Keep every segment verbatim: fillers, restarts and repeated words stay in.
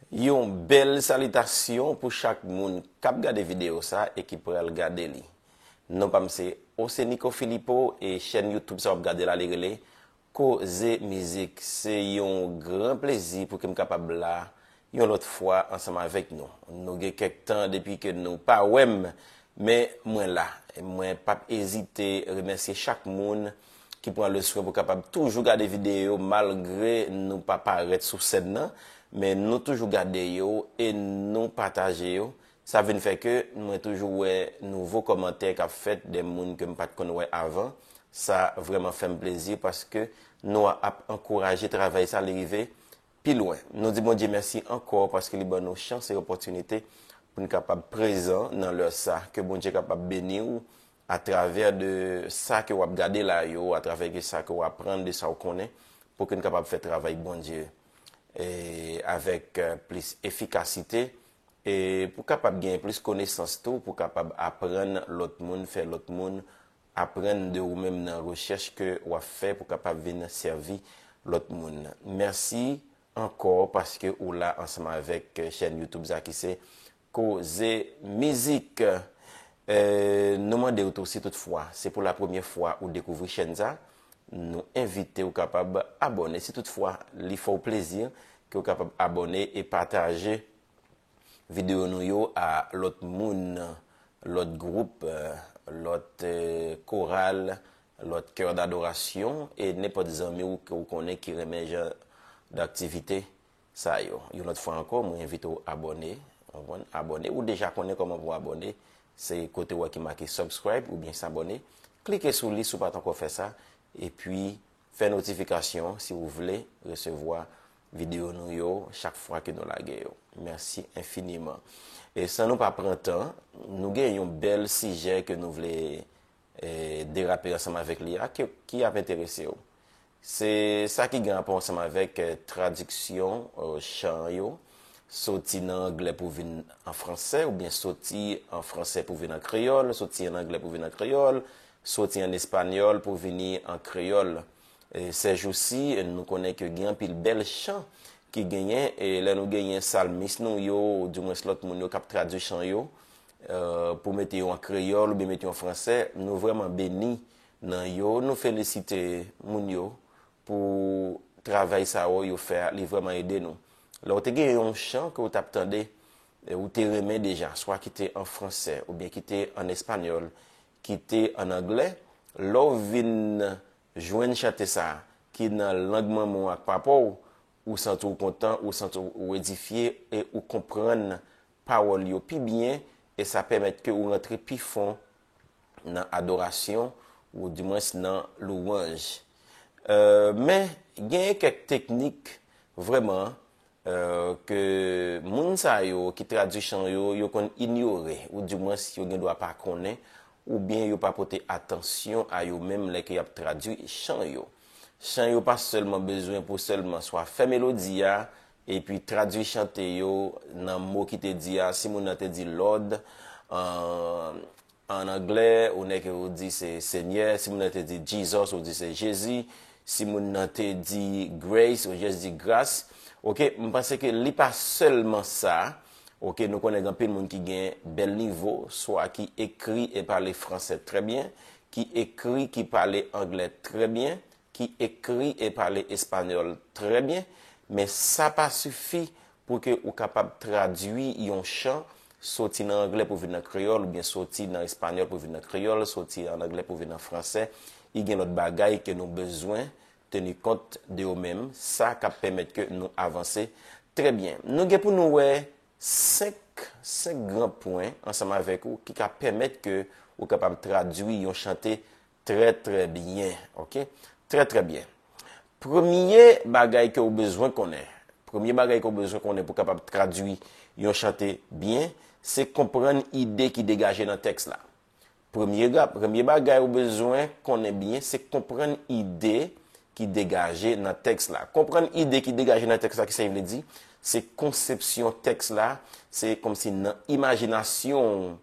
Yon bèl salitasyon pou chak moun k ap gade videyo sa e ki pral gade li. Non pa m se Osenico Filipo e chèn YouTube sa w ap gade la li rele Koze Mizik. Se yon gran plezi pou ke m kapab la yon lòt fwa ansanm avèk nou. Nou gen kèk tan depi ke nou pa wè m, men mwen la. Mwen p ap ezite remèsye chak moun ki pran le swen pou kapab toujou gade videyo malgre nou pa parèt sou sèn nan, men nou toujou gade yo e nou pataje yo. Sa vin fè ke mwen toujou wè nouvo kòmantè k ap fèt de moun ke m pa t konn wè avan. Sa vrèman fè m plezi paske nou ap ankouraje travay sa li rive pi lwen. Nou di Bondye mèsi ankò paske li ban nou chans e opòtinite pou n kapab prezan nan lè sa. Ke Bondye kapab beni w atravè de sa ke w ap gade la yo, atravè de sa ke w aprann, de sa w konnen, pou ke n kapab fè travay Bondye e avèk eh, plis efikasite e pou kapab gen plis konesans tou, pou kapab aprann lòt moun, fè lòt moun aprann de ou menm nan rechèch ke w ap fè pou kapab vin sèvi lòt moun. Mèsi ankò paske ou la ansanm avèk eh, chèn YouTube sa ki se Koze Mizik. Eh, nou mande w tou si toutfwa se pou la premyè fwa ou dekouvri chèn sa, nou envite w kapab abòne. Si toutfwa li fè w plezi ke w kapab abòne e pataje videyo nou yo a lòt moun, lòt gwoup, eh, lòt eh, koral, lòt kè dadorasyon e nenpòt zanmi w ke w konnen ki renmen jan daktivite sa yo. Yon lòt fwa ankò, mwen envite w abòne. Ou konprann? Abòne. Ou deja konnen kòman pou w abòne. Se kote w wè ki make subscribe oubyen s'abonner. Klike sou li si w pa t ankò fè sa. Epi, fè notifikasyon si w vle resevwa videyo nou yo chak fwa ke nou lage yo. Mèsi enfiniman. E san nou pa pran tan, nou gen yon bèl sijè ke nou vle eh, derape ansanm avèk li a, ki, ki ap enterese w. Se sa ki gen rapò ansanm avèk eh, tradiksyon eh, chan yo, soti nan anglè pou vin an fransè, oubyen soti an fransè pou vin an kreyòl, soti an anglè pou vin an kreyòl, soti an espanyòl pou vini an kreyòl. E sèjousi, nou konnen ke gen anpil bèl chan ki genyen, e lè nou genyen salmis nou yo, oudimwens lòt moun yo k ap tradui chan yo, eh, pou mete yo an kreyòl oubyen mete yo an fransè, nou vrèman beni nan yo, nou felisite moun yo pou travay sa yo yo fè a, li vrèman ede nou. Lè w te gen yon chan ke w t ap tande, eh, ou te renmen deja, swa ki te an fransè oubyen ki te an espanyòl, ki te an anglè, lè w vin jwenn chante sa a, ki nan lang manman w ak papa w, ou santi w kontan, ou santi w edifye e ou konprann pawòl yo pi byen, e sa pèmèt ke ou rantre pi fon nan adorasyon, oudimwens nan louwanj. Eh, men, genyen kèk teknik vrèman eh, ke moun sa yo ki tradui chan yo, yo konn inyore, oudimwens yo gen dwa pa konnen, oubyen yo pa pote atansyon a yo menm lè ke y ap tradui chan yo. Chan yo pa sèlman bezwen pou sèlman swa fè melodi a, epi tradui chante yo nan mo ki te di a, si moun nan te di Lòd, eh, an anglè, ou nèk ou di se Senyè, si moun nan te di Jesus, ou di se Jezi, si moun nan te di grace, ou jis di gras. Oke, m panse ke li pa sèlman sa. Oke, nou konnen gen anpil moun ki gen bèl nivo, swa ki ekri e pale fransè trè byen, ki ekri, ki pale anglè trè byen, ki ekri e pale espanyòl trè byen, men sa pa sifi pou ke ou kapab tradui yon chan soti nan anglè pou vin nan kreyòl, oubyen soti nan espanyòl pou vin nan kreyòl, soti an anglè pou vin nan fransè. I gen lòt bagay ke nou bezwen teni kont de yo menm, sa k ap pèmèt ke nou avanse trè byen. Nou gen pou nou wè senk, senk gran pwen ansanm avèk ou ki ka pèmèt ke ou kapab tradui yon chante trè, trè byen, oke? Trè, trè byen. Premye bagay ke ou bezwen konnen, premye bagay ke ou bezwen konnen pou kapab tradui yon chante byen, se konprann ide ki degaje nan tèks la. Premye ga-, premye bagay ou bezwen konnen byen, se konprann ide ki degaje nan tèks la. Konprann ide ki degaje nan tèks la, ki sa l vle di? Se konsepsyon tèks la, se kòmsi nan imajinasyon w,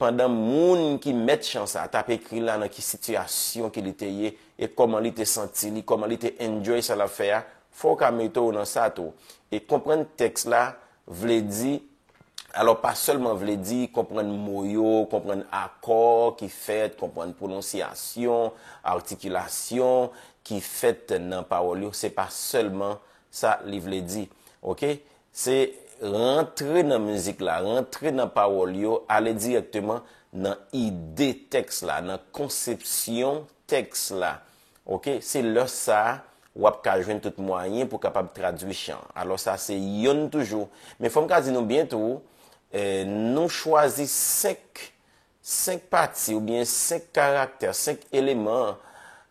pandan moun ki mèt chan sa a t ap ekri la nan ki sitiyasyon ke li te ye, e kòman li te santi li, kòman li te enjoy sa l ap fè a, fò w ka mete w nan sa tou. E konprann tèks la, vle di, alò, pa sèlman vle di konprann mo yo, konprann akò ki fèt, konprann pwononsyasyon, atikilasyon ki fèt nan pawòl yo, se pa sèlman sa li vle di. Oke? Se rantre nan mizik la, rantre nan pawòl yo, ale dirèkteman nan ide tèks la, nan konsepsyon tèks la. Oke? Se lè sa a, w ap ka jwenn tout mwayen pou kapab tradui chan. Alò, sa se yonn toujou. Men fò m ka di nou byen tou, eh, nou chwazi senk, senk pati oubyen senk karaktè, senk eleman,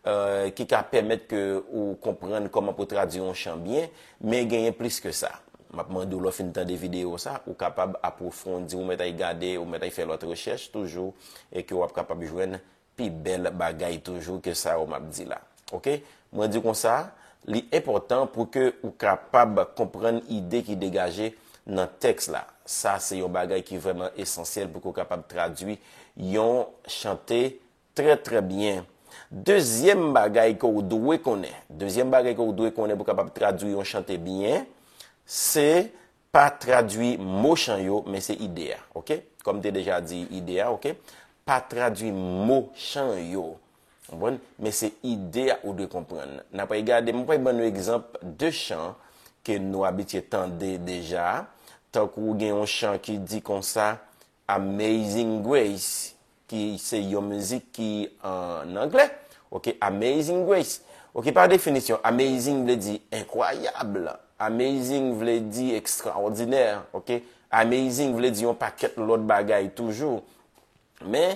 eh, ki ka pèmèt ke ou konprann kòman pou tradui yon chan byen, men genyen plis ke sa. M ap mande w lè w fin tande videyo sa, ou kapab apwofondi, ou mèt ay gade, ou mèt ay fè lòt rechèch toujou, e ke w ap kapab jwenn pi bèl bagay toujou ke sa yo m ap di la. Oke? Mwen di konsa, li enpòtan pou ke ou kapab konprann ide ki degaje nan tèks la. Sa se yon bagay ki vrèman esansyèl pou ke w kapab tradui yon chante trè, trè byen. Dezyèm bagay ke w dwe konnen, dezyèm bagay ke w dwe konnen pou w kapab tradui yon chante byen, se pa tradui mo chan yo, men se ide a, oke? Kòm m te deja di ide a, oke? Pa tradui mo chan yo, konprann? Men se ide a ou dwe konprann. N ap gade, mwen pral ban nou egzanp de chan ke nou abitye tande deja, tankou gen yon chan ki di konsa, Amazing Grace, ki se yon mizik ki an anglè. Oke, Amazing Grace. Oke, pa definisyon, amazing vle di enkwayab. Amazing vle di ekstraòdinè. Oke, amazing vle di yon pakèt lòt bagay toujou. Men,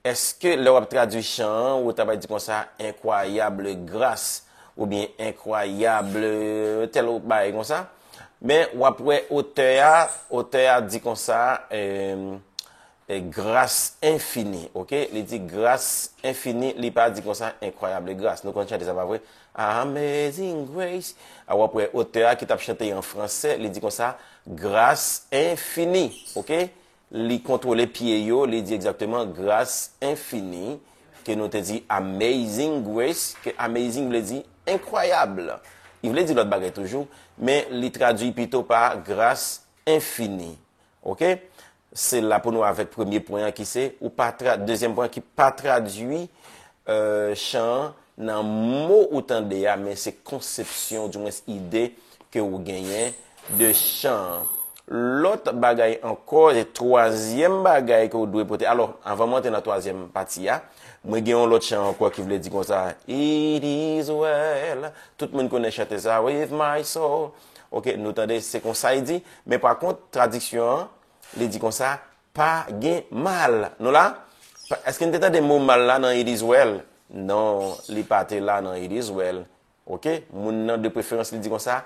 èske lè w ap tradui chan an, ou ta pral di konsa, enkwayab gras, oubyen enkwayab tèl bagay konsa? Men, w ap wè otè a, otè a di konsa, eh, eh, grâce infinie, oke? Li di grâce infinie, li pa di konsa, incroyable grâce. Nou konn chante sa, pa vre? Amazing Grace. A, w ap wè otè a ki t ap chante an fransè, li di konsa, grâce infinie, oke? Li kontwole pye yo, li di egzakteman, grâce infinie, ke nou te di amazing grace, ke amazing vle di enkwayab. Li vle di lòt bagay toujou, men li tradui pito pa grâce infinie. Oke? Se la pou nou avèk premye pwen an ki se, ou pa tra-, dezyèm pwen an ki pa tradui, eh, chan an nan mo ou tande a, men se konsepsyon, dimwens ide ke ou genyen de chan an. Lòt bagay ankò, e twazyèm bagay ke ou dwe pote. Alò, anvan mwen antre nan twazyèm pati a, mwen gen yon lòt chan ankò ki vle di konsa, It is well. Tout moun konnen chante sa, With my soul. Oke, nou tande, se konsa li di. Men pa kont, tradiksyon an, li di konsa, pa gen mal. Nou la? Pa, èske n te tande mo mal la nan It is well? Non, li pa te la nan It is well. Oke? Moun nan de preferans li di konsa,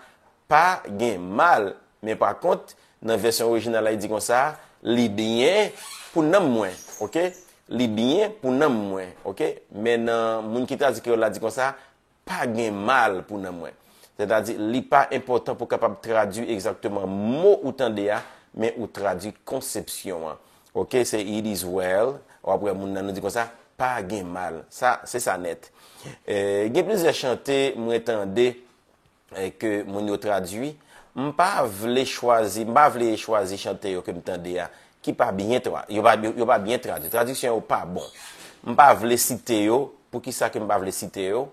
pa gen mal. Men pa kont, nan vèsyon orijinal la, li di konsa, li byen pou nanm mwen. Oke? Li byen pou nanm mwen. Oke? Men nan moun ki tradui kreyòl la di konsa, pa gen mal pou nanm mwen. Sètadi, li pa enpòtan pou w kapab tradui egzakteman mo ou tande a, men ou tradui konsepsyon an. Oke, se it is well. W ap wè moun nan nou di konsa, pa gen mal. Sa, se sa nèt. Eh, gen plizyè chante mwen tande, eh, ke moun yo tradui. M pa vle chwazi, m pa vle chwazi chante yo ke m tande a, ki pa byen tra-, yo pa, yo pa byen tradui. Tradiksyon yo pa bon. M pa vle site yo. Poukisa ke m pa vle site yo?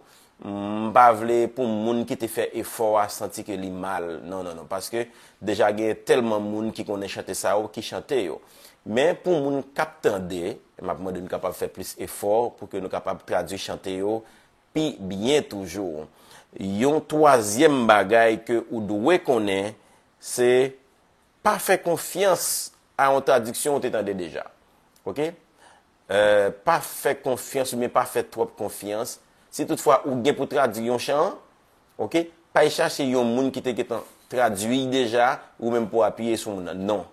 M pa vle pou moun ki te fè efò a santi ke li mal. Non, non, non. Paske deja gen tèlman moun ki konnen chante sa yo, ki chante yo. Men pou moun k ap tande, m ap mande nou kapab fè plis efò pou ke nou kapab tradui chante yo pi byen toujou. Yon twazyèm bagay ke ou dwe konnen, se pa fè konfyans a yon tradiksyon ou te tande deja. Oke? Eh, pa fè konfyans oubyen pa fè twòp konfyans. Si toutfwa ou gen pou tradui yon chan, oke? Pa al chache yon moun ki te gentan tradui deja, ou menm pou apiye sou moun nan. Non.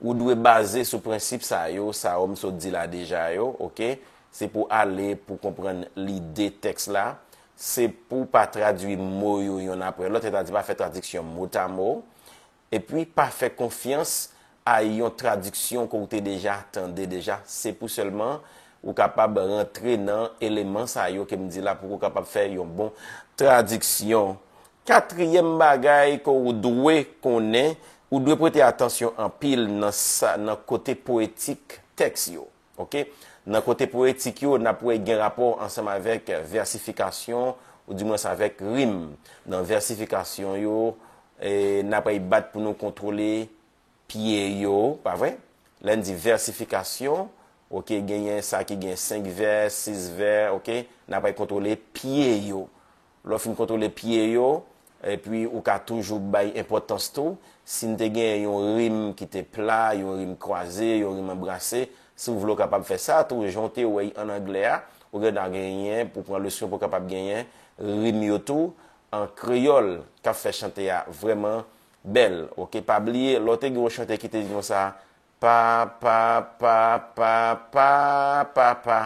Ou dwe baze sou prensip sa yo, sa yo m sot di la deja yo, oke? Se pou ale, pou konprann lide tèks la. Se pou pa tradui mo yo yonn apre lòt, sètadi pa fè tradiksyon motamo. Epi, pa fè konfyans a yon tradiksyon ke w te deja tande deja. Se pou sèlman ou kapab rantre nan eleman sa yo ke m di la pou w kapab fè yon bon tradiksyon. Katriyèm bagay ke w dwe konnen, Ou dwe prete atansyon anpil nan sa, nan kote powetik tèks yo. Oke? Nan kote powetik yo, n ap wè gen rapò ansanm avèk vèsifikasyon, oudimwens avèk rim. Nan vèsifikasyon yo, e, n ap wè bat pou nou kontwole pye yo, pa vre? Lè n di vèsifikasyon, oke, genyen sa ki gen senk vè, sis vè, oke, n ap wè kontwole pye yo. Lè w fin kontwole pye yo, epi ou ka toujou bay enpòtans tou. Si n te genyen yon rim ki te pla, yon rim kwaze, yon rim anbrase, si w vle w kapab fè sa tou, jan w te wè y ann anglè a, ou gen dwa genyen pou pran leson pou w kapab genyen rim yo tou an kreyòl k ap fè chante a vrèman bèl. Oke, pa bliye, lè w te gen yon chante ki te di konsa, pa, pa, pa, pa, pa, pa, pa.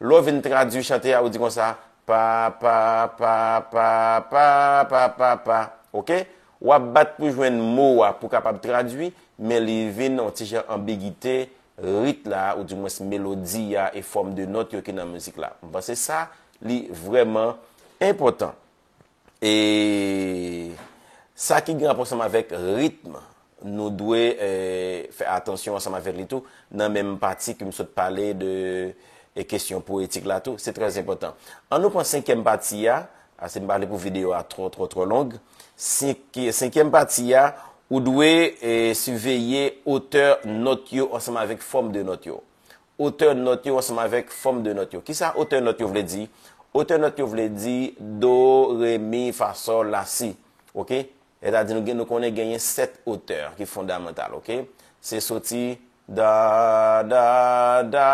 Lè w vin tradui chante a, ou di konsa, pa, pa, pa, pa, pa, pa, pa, pa. Oke? W ap bat pou jwenn mo a pou kapab tradui, men li vin yon ti jan anbigite, rit la, oudimwens melodi a e fòm de nòt yo ki nan mizik la. M panse sa, li vrèman enpòtan. E sa ki gen rapò ansanm avèk ritm, nou dwe, eh, fè atansyon ansanm avèk li tou, nan menm pati ke m sot pale de, e kesyon powetik la tou, se trè enpòtan. An nou pran senkyèm pati a, ase m pa vle pou videyo a twò, twò, twò long. Senk-, senkyèm pati a, ou dwe, eh, siveye otè nòt yo ansanm avèk fòm de nòt yo. Otè nòt yo ansanm avèk fòm de nòt yo. Kisa otè nòt yo vle di? Otè nòt yo vle di do, re, mi, fa, sòl, la, si. Oke? Sètadi nou gen, nou konnen genyen sèt otè ki fondamantal, oke? Se soti da, da, da,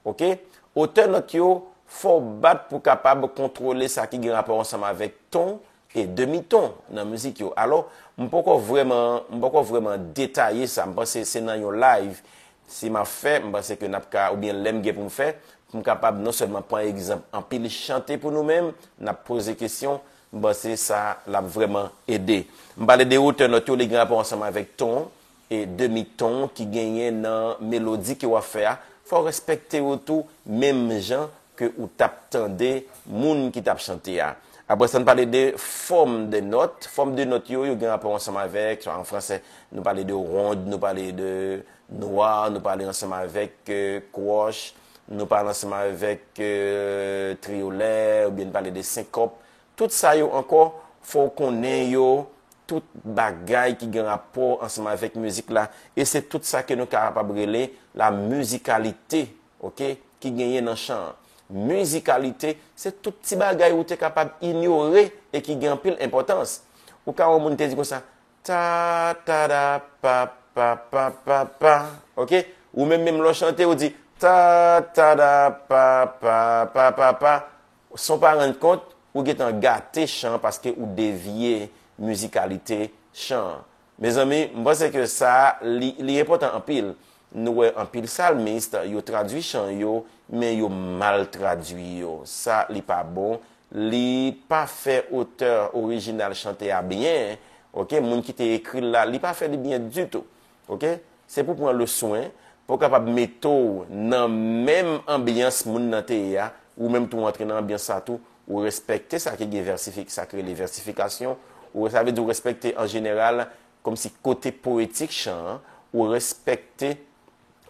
oke? Otè nòt yo, fò w bat pou kapab kontwole sa ki gen rapò ansanm avèk ton e demiton nan mizik yo. Alò, m poko vrèman, m poko vrèman detaye sa. M panse se nan yon live, si m ap fè, m panse ke n ap ka, oubyen lè m gen pou m fè, pou m kapab non sèlman pran egzanp anpil chante pou nou menm, n ap poze kesyon, m panse sa l ap vrèman ede. M pale de otè nòt yo, li gen rapò ansanm avèk ton e demiton ki genyen nan melodi ke w ap fè a. Fò w respekte yo tou, menm jan ke ou t ap tande moun ki t ap chante a. Apre sa, n pale de fòm de nòt. Fòm de nòt yo, yo gen rapò ansanm avèk, swa an fransè, nou pale de wond, nou pale de nwa, nou pale ansanm avèk, eh, kwòch, nou pale ansanm avèk, eh, triyolè, oubyen n pale de senkòp. Tout sa yo ankò, fò w konnen yo, tout bagay ki gen rapò ansanm avèk mizik la, e se tout sa ke nou kapab rele la mizikalité, oke, ki genyen nan chan an. Mizikalité, se tout ti bagay ou te kapab inyore e ki gen anpil enpòtans. Ou ka wè yon moun te di konsa, ta, ta, da, pa, pa, pa, pa, pa, oke? Ou menm, menm lè w chante, ou di, ta, ta, da, pa, pa, pa, pa, pa. San w pa rann kont, ou gentan gate chan an paske ou devye mizikalite chan an. Mezanmi, m panse ke sa, li, li enpòtan anpil. Nou wè anpil salmis, yo tradui chan yo, men yo mal tradui yo. Sa, li pa bon. Li pa fè otè orijinal chante a byen. Oke, moun ki te ekri l la, li pa fè li byen ditou. Oke? Se pou pran leson, pou w kapab mete w nan menm anbyans moun nan te ye a, ou menm tou w antre nan anbyans sa tou, ou respekte sa ki gen vèsifik-, sa ki rele vèsifikasyon, ou, sa vle di ou respekte an jeneral, kòmsi kote powetik chan an, ou respekte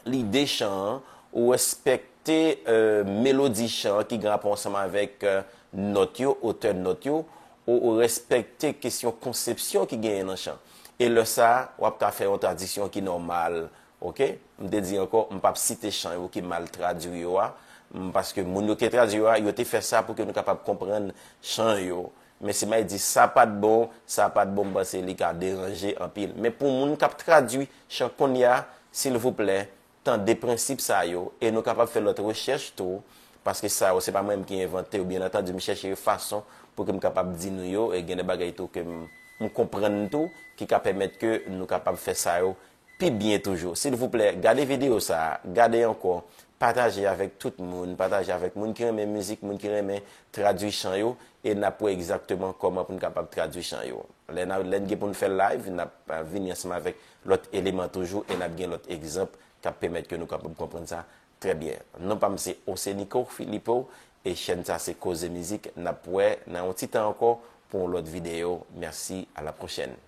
lide chan an, ou respekte, eh, melodi chan an ki gen rapò ansanm avèk, eh, nòt yo, otè nòt yo, ou, ou respekte kesyon konsepsyon ki genyen nan chan. E lè sa a, w ap ka fè yon tradiksyon ki nòmal, oke? M te di ankò, m p ap site chan yo ki mal tradui yo a, m, paske moun yo ki tradui yo a, yo te fè sa pou ke nou kapab konprann chan yo. Men si m al di sa pa t bon, sa pa t bon, m panse li ka deranje anpil. Men pou moun k ap tradui chan kounye a, silvouplè, tande prensip sa yo, e nou kapab fè lòt rechèch tou, paske sa yo, se pa mwen menm ki envante yo, byen antandi, m chèche fason pou ke m kapab di nou yo, e gen de bagay tou ke m, m konprann tou, ki ka pèmèt ke nou kapab fè sa yo pi byen toujou. Silvouplè, gade videyo sa a, gade ankò, pataje avèk tout moun, pataje avèk moun ki renmen mizik, moun ki renmen tradui chan yo, e n ap wè egzakteman kòman pou n kapab tradui chan yo. Lè n a, lè n gen pou n fè live, n ap, eh, vini ansanm avèk lòt eleman toujou, e n ap gen lòt egzanp k ap pèmèt ke nou kapab konprann sa trè byen. Non pa m se Osenico Philippot, e chèn sa se Koze Mizik. N ap wè nan yon ti tan ankò pou yon lòt videyo. Mèsi, à la prochaine.